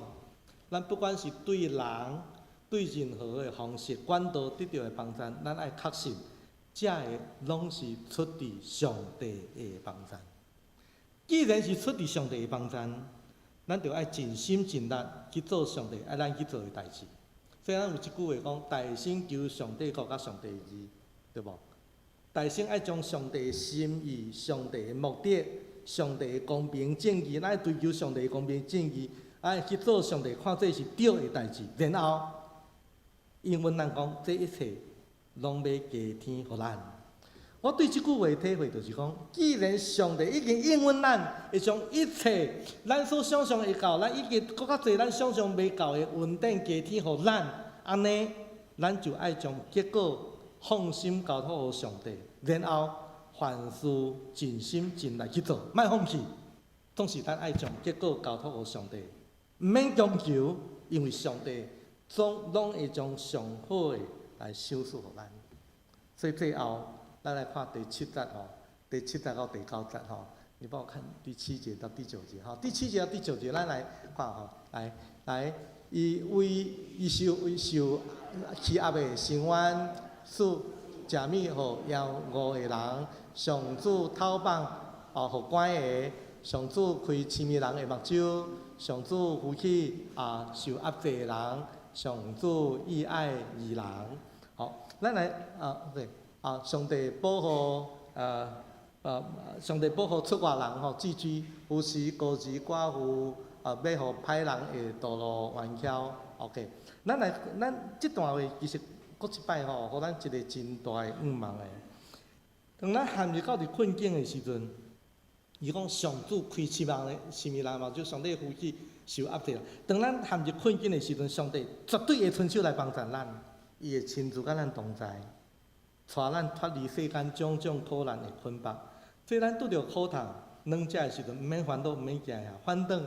咱不管是對人、對任何的方式管道得著的幫贊，咱愛確信，這个攏是出自上帝的幫贊。既然是出自上帝的幫贊，咱就愛盡心盡力去做上帝愛咱去做的代誌。所以咱有一句話講：大聲求上帝國佮上帝義，對無？大聲愛將上帝的心意、上帝的目的、上帝的公平正義，咱愛追求上帝的公平正義，愛去做上帝看做是對的代誌，然後應允咱講，這一切攏欲加添予咱。我對這句話的體會就是講，既然上帝已經應允咱，會將一切咱所想象會到，咱以及閣較濟咱想象袂到的恩典加添予咱，按呢，咱就愛將結果放心交託予上帝，然後凡事盡心盡力去做，莫放棄。總是咱愛將結果交託予上帝，毋免強求，因為上帝總攏會將上好的來賞賜予咱。所以最後，咱來看第七節吼，第七節到第九節吼，你幫我看第七節到第九節吼，第七節到第九節，咱來看吼，來來，伊為伊受為受欺壓的伸冤，賜食物予枵餓的人，上主透放哦，予趕的，上主開痴迷人的目睭，上主扶起啊受壓制的人，上主意愛義人。好，咱來啊對。啊！上帝保護，上帝保護出外人吼，寄居，扶持孤兒寡婦，啊，欲予歹人的道路彎曲。OK，咱來，咱這段話其實閣一擺吼，予咱一个真大的向望的。當咱陷入到佇困境的時陣，伊講上主開痴盲的痴迷人嘛，就上帝扶起受壓制。當咱陷入困境的時陣，上帝絕對會伸手來幫助咱，伊會親自佮咱同在，帶咱脫離世間種種苦難的捆綁。所以咱拄著苦痛、軟弱的時陣，毋免煩惱，毋免驚嚇，反轉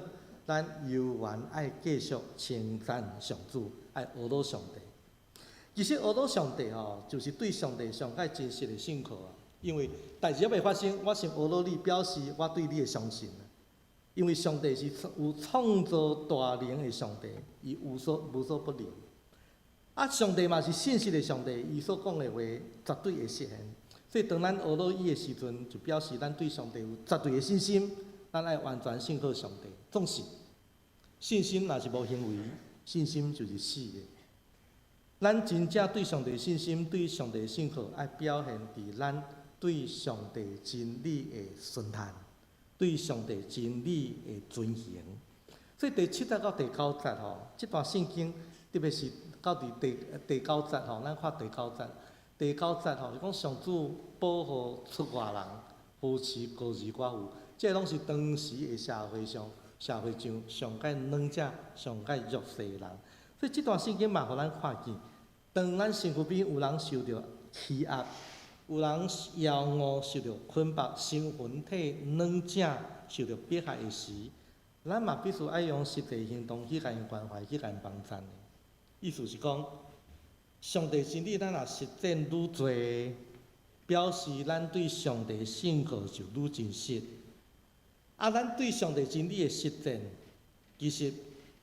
咱猶原愛繼續稱讚上主，愛呵咾上帝。其實呵咾上帝吼，就是對上帝上蓋真實的信靠啊。因為代誌猶未發生，我先呵咾你，表示我對你的相信。因為上帝是有創造大能的上帝，伊無所無所不能。啊，上帝嘛是信實的上帝，伊所講的話絕對會實現。所以當咱呵咾伊的時陣，就表示咱對上帝有絕對的信心，咱愛完全信靠上帝。總是信心若是無行為，信心就是死的。咱真正對上帝信心、對上帝信靠，愛表現佇咱對上帝真理的順從，對上帝真理的遵行。所以第七節到第九節吼，這段聖經特別是到佇第九節吼，咱看第九節，第九節吼是講上主保護出外人，扶持孤兒寡婦，這攏是當時的社會上、社會上上蓋軟弱、上蓋弱勢的人。所以這段聖經嘛，予咱看見，當咱身軀邊有人受著欺壓，有人枵餓受著捆縛，身份體軟正受著迫害的時，咱嘛必須愛用實際行動去共𪜶關懷，去共𪜶幫贊的。意思是講，上帝真理咱若實踐愈濟，表示咱對上帝信靠就愈真實。啊，咱對上帝真理的實踐，其實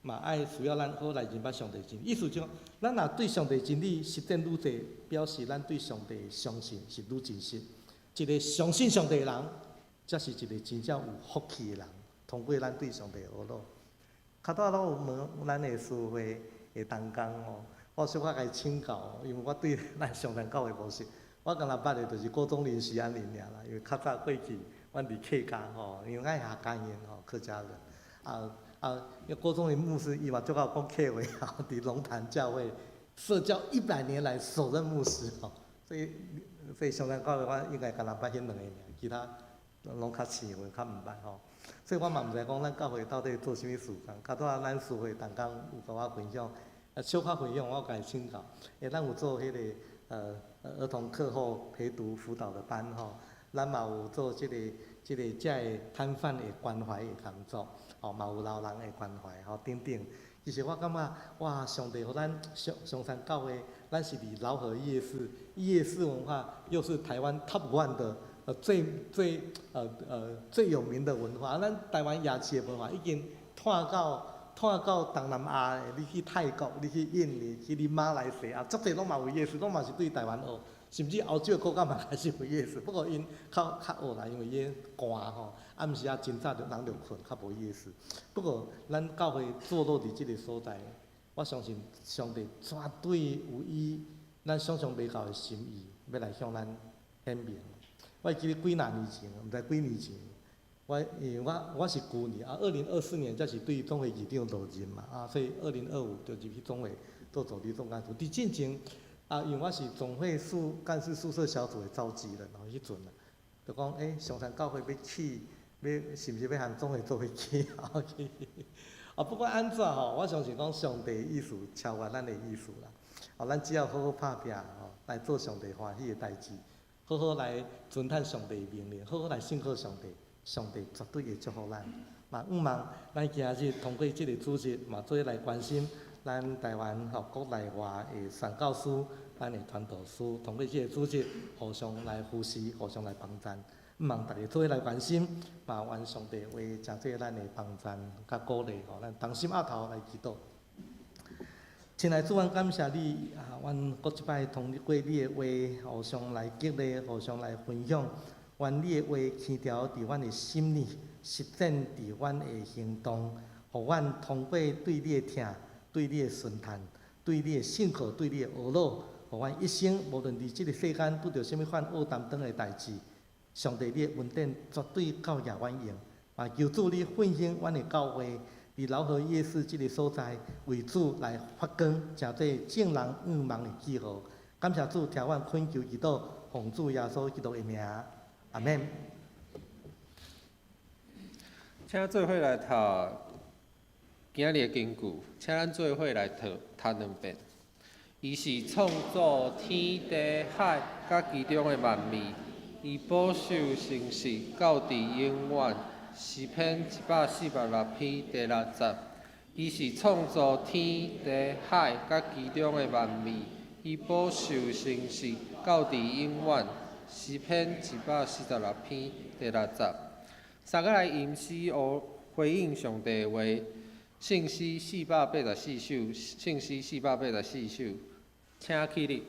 嘛愛需要咱好來認捌上帝真理。意思就講，咱若對上帝真理實踐愈濟，表示咱對上帝的相信是愈真實。一個相信上帝的人，才是一個真正有福氣的人。通過咱對上帝的學魯，較早攏有問咱的司會的同工吼，我小可共伊請教，因為我對咱松山教會無熟，我敢若捌的就是郭宗林、徐安林爾啦，因為較早過去阮佇客家吼，因為阮客家人吼，客家人，啊啊，郭宗林牧師伊嘛足𠢕講客話，佇龍潭教會設教100年來首任牧師吼，所以松山教會我應該敢若捌彼兩個爾，其他攏較淺，較毋捌吼。所以我嘛毋知講咱教會到底做啥物事工。較早咱司會同工有共我分享，啊小可分享我共伊請教。欸，咱有做彼個兒童課後陪讀輔導的班吼，咱嘛有做這個遮个攤販的關懷的工作，吼嘛有老人的關懷吼等等。其實我感覺，哇，上帝予咱松山教會，咱是佇饒河夜市，夜市文化又是台灣 top one 的。最最最有名的文化，咱台灣夜市的文化已經拓到東南亞，你去泰國，你去印尼，去你馬來西亞，足濟攏嘛有夜市，攏嘛是對台灣學，甚至歐洲的國家嘛開始有夜市，不過𪜶較學啦，因為𪜶寒吼，暗時仔真早就人就睏，較無夜市。不過咱教會坐落佇這個所在，我相信上帝絕對有伊咱想象袂到的心意，欲來向咱顯明。我會記得幾若年前，毋知幾年前，我因為我是舊年啊，2024年才是對總會議長落任嘛，啊，所以2025就入去總會做助理總幹事。佇進前啊，因為我是總會幹事宿舍小組的召集人吼，彼陣啊，就講欸，松山教會欲起，欲是毋是欲和總會做伙起？啊，不管按怎吼，我相信講上帝意思超越咱的意思啦。哦，咱只要好好拍拚吼，來做上帝歡喜的代誌。好好來遵趁上帝的命令，好好來信靠上帝，上帝絕對會祝福咱。嘛，向望咱今日通過這個主日，嘛做伙來關心咱台灣吼國內外的宣教師，咱的傳道師，通過這個主日，互相來扶持，互相來幫贊。向望大家做伙來關心，嘛願上帝話成做咱的幫贊佮鼓勵吼，咱同心徼頭來祈禱。親愛主，阮感謝你啊！阮閣一擺通過你的話，互相來激勵，互相來分享。願你的話刻牢佇阮的心裡，實踐佇阮的行動，予阮通過對你的疼、對你的順趁、對你的信靠、對你的學魯，予阮一生無論佇這個世間拄著啥物款惡擔當的代誌，上帝你的恩典絕對夠額阮用。嘛求主你奮興阮的教會。佇饒河夜市這個所在，為主來發光，成做眾人仰望的記號。感謝主，聽阮懇求祈禱，奉主耶穌基督的名，阿們。請做伙來讀今日的經句，請咱做伙來讀兩遍。伊是創造天地海佮其中的萬物，伊保守誠實，到佇永遠。詩篇146篇第六節，伊是創造天地海佮其中的萬物，伊保守誠實，到佇永遠。詩篇146篇第六節。三個來吟詩學回應上帝的話，聖詩484首，聖詩484首，請起立。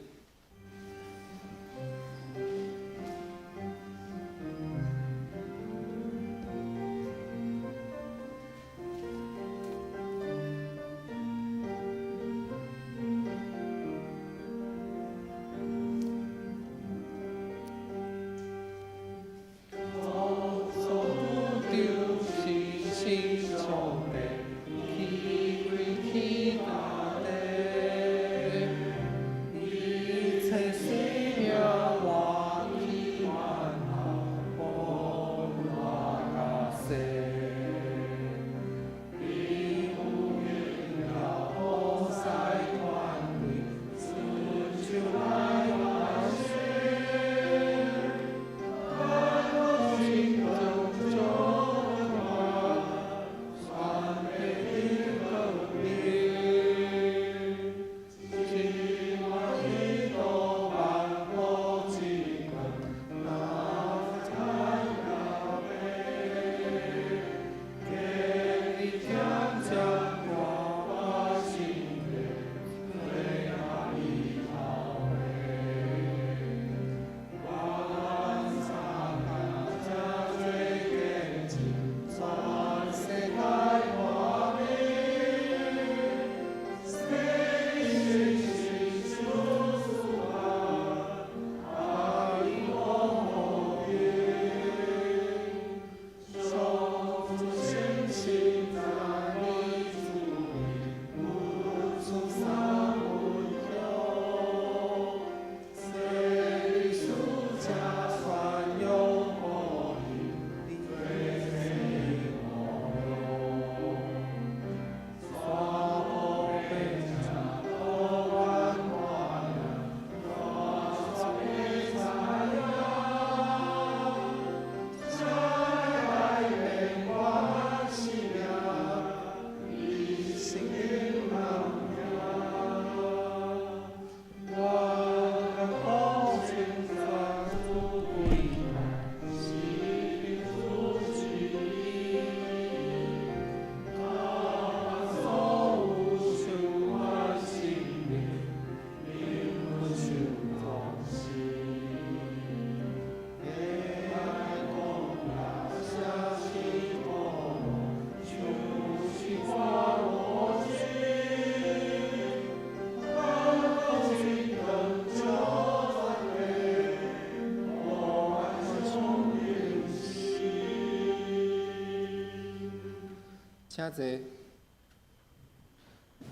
請坐。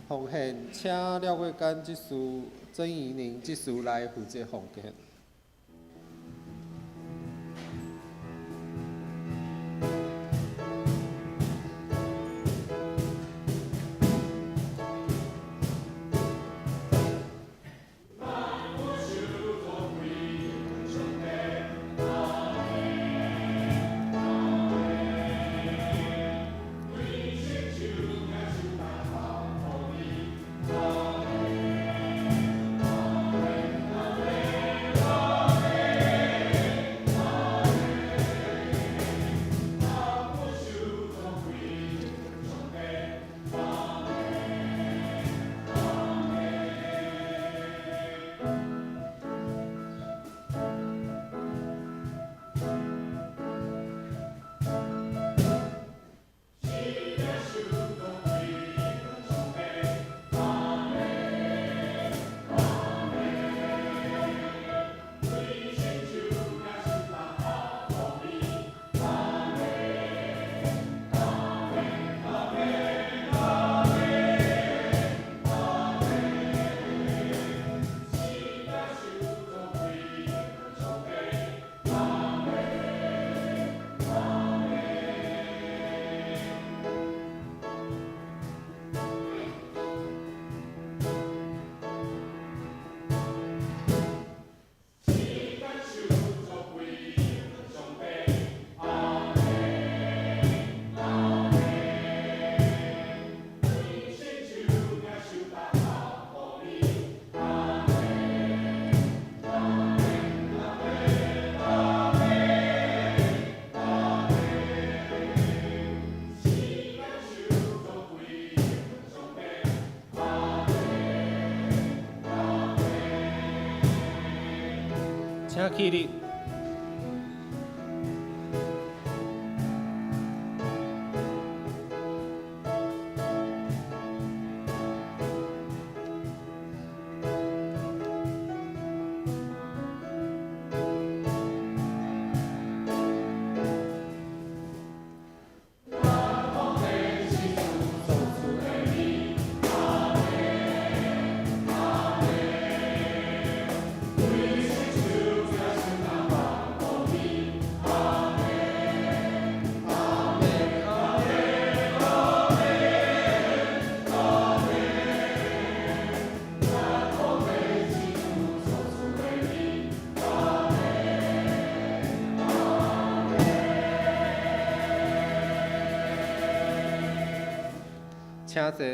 奉獻，請廖桂甘執事、曾怡寧執事來負責奉獻。請起立。請坐。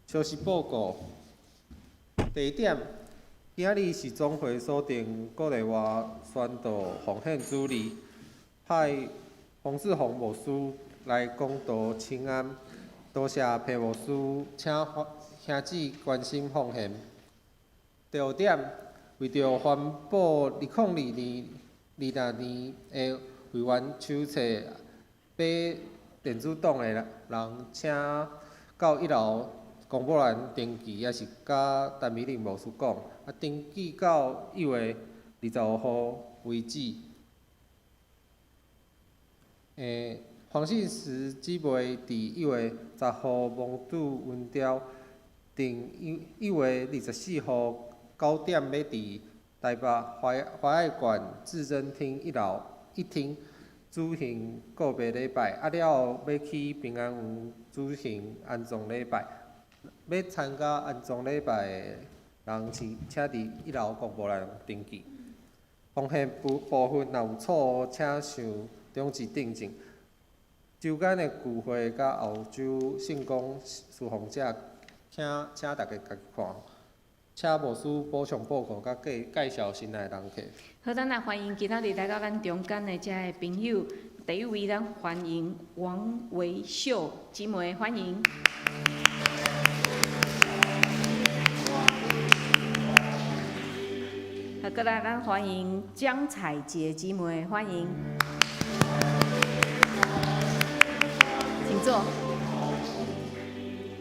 消息報告。第一點，今仔日是總會鎖定國內外宣道奉獻主日，派洪志宏牧師來講道請安。多謝裴牧師，請兄姊關心奉獻。第二點，為著環保2022、26年的會員手冊買電子檔的人，請到一樓公布欄登記，抑是佮陳美玲牧師講。登記到1月25號為止。黃信實姊妹佇1月10號蒙拄溫雕，定1月24號9點欲佇台北華愛館至臻廳一樓一廳舉行告別禮拜，了後欲去平安園舉行安葬禮拜。欲參加安葬禮拜的人，請佇一樓公布欄登記。奉獻部分若有錯誤，請向長執訂正。周間的聚會佮後週聖工侍奉者，請大家家己看。請牧師補充報告佮介紹新來的人客。好，咱來歡迎今仔日來到咱中間的遮个朋友。第一位，咱歡迎王維秀姊妹，歡迎。好，閣來咱歡迎江彩杰姊妹，歡迎。請坐。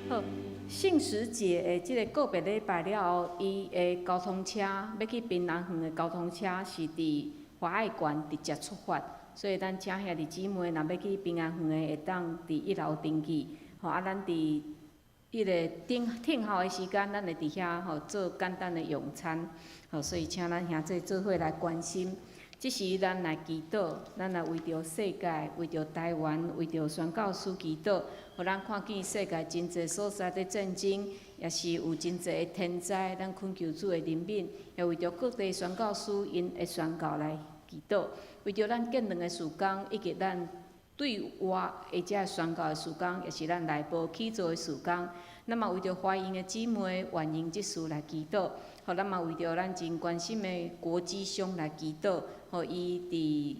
好，信實姐的這个告別禮拜了後，伊的交通車欲去檳榔園的交通車是佇華愛館直接出發。所以咱請兄弟姊妹若欲去平安園的，會當佇一樓登記。吼啊，咱佇彼个等等候的時間，咱會佇遐吼做簡單的用餐。吼，所以請咱兄弟做伙來關心。這時咱來祈禱，咱來為著世界、為著台灣、為著宣教師祈禱，予咱看見世界真濟所在佇戰爭，也是有真濟的天災，咱懇求主的憐憫，也為著各地宣教師𪜶的宣告來祈禱，為著咱建堂的事工，以及咱對外的這宣教的事工，也是咱內部起造的事工。咱嘛為著懷孕的姊妹、懷孕這事來祈禱，予咱嘛為著咱真關心的國之兄來祈禱，予伊佇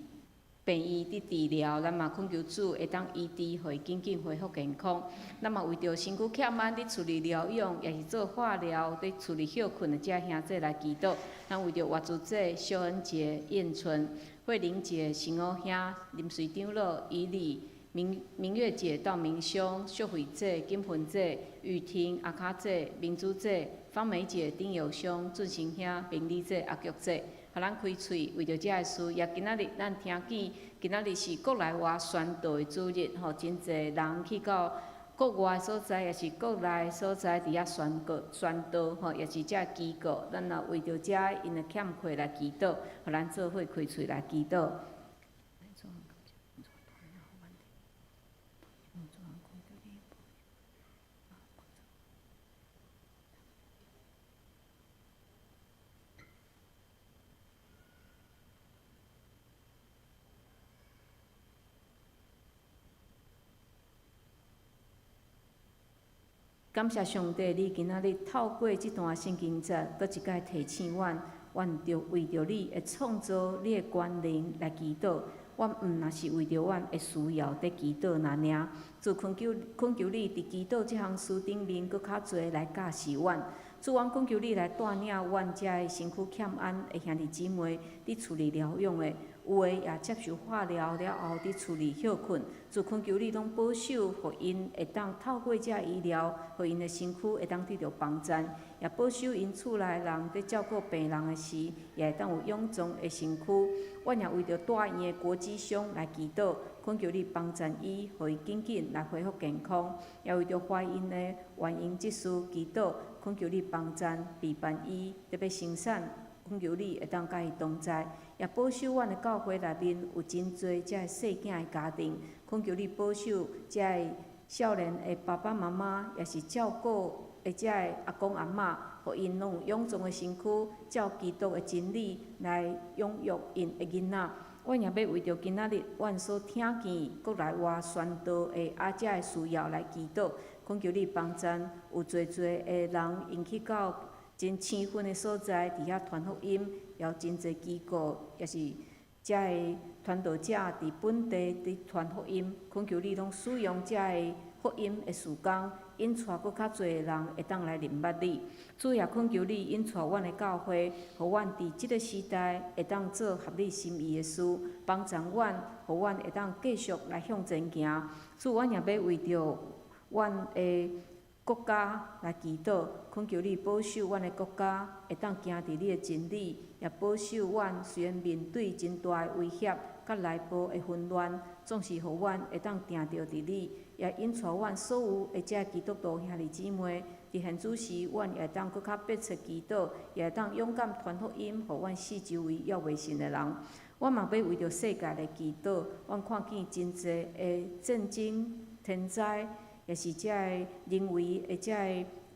病院佇治療，咱嘛懇求主會當醫治，予伊緊緊恢復健康。咱嘛為著身軀欠安佇厝裡療養，也是做化療佇厝裡歇睏的這兄弟來祈禱。咱為著活珠姐、秀恩姐、燕春、慧玲姐、新歐兄、林瑞長老、以利、明明月姐、道明兄、秀慧姐、金芬姐、雨婷、阿卡姐、明珠姐、芳梅姐、丁友兄、俊成兄、明丽姐、阿菊姐，予咱開喙為著這个事，也今仔日咱聽見，今仔日是國內外宣道的主日，吼，真濟人去到國外所在，也是國內所在，佇遐宣告、宣道，吼，也是這个機構，咱若為著這𪜶的欠缺來祈禱，予咱做伙開喙來祈禱。感謝上帝，你今仔日透過這段聖經節，閣一擺提醒阮，阮著為著你的創造、你的權能來祈禱。阮毋若是為著阮的需要佇祈禱爾爾，主懇求懇求你佇祈禱這項事頂面，閣較濟來教示阮。主，阮懇求你來帶領阮遮的身軀欠安的兄弟姊妹，佇厝裡療養的，有的也接受化療了後，佇厝裡歇睏。主懇求你攏保守，予𪜶會當透過這醫療，予𪜶的身軀會當得著幫贊，也保守𪜶厝內人佇照顧病人的時，也會當有勇壯的身軀。阮也為著大醫院的國際上來祈禱，懇求你幫贊伊，予伊緊緊來恢復健康。也為著懷孕的原因這事祈禱，懇求你幫贊陪伴伊，特別生產，懇求你會當佮伊同在，也保守阮的教會內面有真濟這个細囝的家庭，懇求你保守這个少年的爸爸媽媽，也是照顧的這個阿公阿嬤，予𪜶攏有勇壯的身軀，照基督的真理來養育𪜶的囡仔。阮也欲為著今仔日阮所聽見國內外宣道的啊這个需要來祈禱，懇求你幫贊有濟濟的人，𪜶去到真生分的所在，佇遐傳福音，也有真濟機構，也是遮个傳道者佇本地佇傳福音，懇求你攏使用遮个福音的事工，引帶閣較濟的人會當來認捌你。主也懇求你引帶阮的教會，予阮佇這个時代會當做合你心意的事，幫助阮，予阮會當繼續來向前行。主，阮也欲為著阮的國家來祈禱，懇求你保守阮的國家會當行佇你的真理，也保守阮雖然面對真大的威脅，佮內部的紛亂，總是予阮會當定著佇你，也引帶阮所有的這基督徒兄弟姊妹，佇現此時，阮也會當閣較迫切祈禱，也會當勇敢傳福音，予阮四周圍猶未信的人。阮嘛欲為著世界來祈禱，阮看見真濟的戰爭、天災，也是這个人為的這个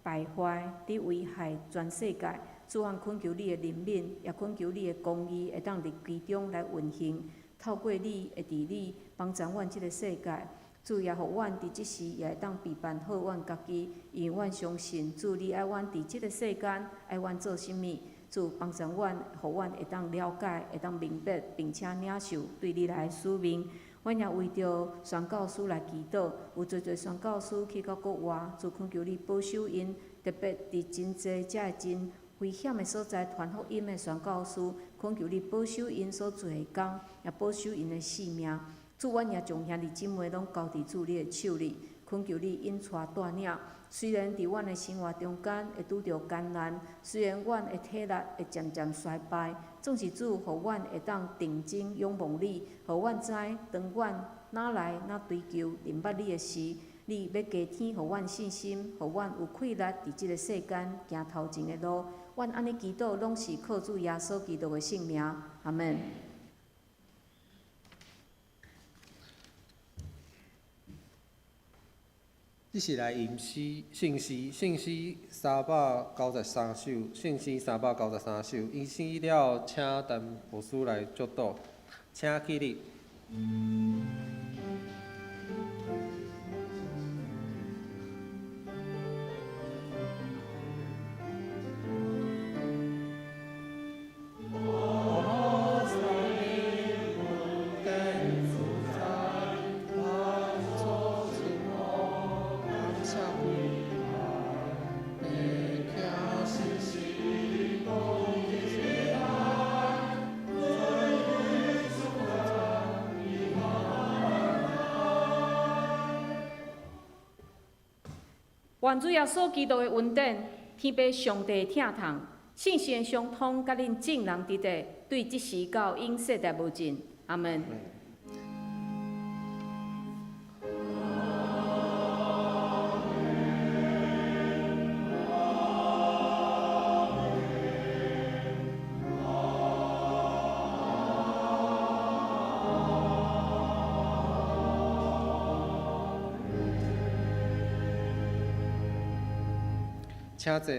敗壞，佇危害全世界。主，阮懇求你的憐憫，也懇求你的公義會當佇其中來運行，透過你的治理，幫助阮這个世界。主也予阮佇這時也會當備辦好阮家己，因為阮相信主，你愛阮佇這个世間愛阮做啥物。主幫助阮，予阮會當了解，會當明白，並且領受對你來的使命。阮也為著宣教師來祈禱，有濟濟宣教師去到國外，主懇求你保守𪜶，特別佇真濟遮個真危險的所在傳福音的宣教師，懇求你保守𪜶所做的工，也保守𪜶的性命。主，阮也將兄弟姊妹攏交佇主你的手裡，懇恳求你引帶帶領。雖然佇阮的生活中間會拄著艱難，雖然阮的體力會漸漸衰敗，總是主，予阮會當定睛仰望你，予阮知當阮若來若追求認捌你的時，你欲加添予阮信心，予阮有氣力佇這个世間行頭前的路。阮按呢祈禱，攏是靠主耶穌基督的聖名。阿門。這是來吟詩，聖詩，聖詩393首，聖詩三百九十三首。吟詩了，請陳牧師來祝禱，請起立。願主耶穌基督的恩典，天父上帝的疼痛，聖神的相通，佮恁眾人佇佇，對這時到永世代無盡。阿門。請坐。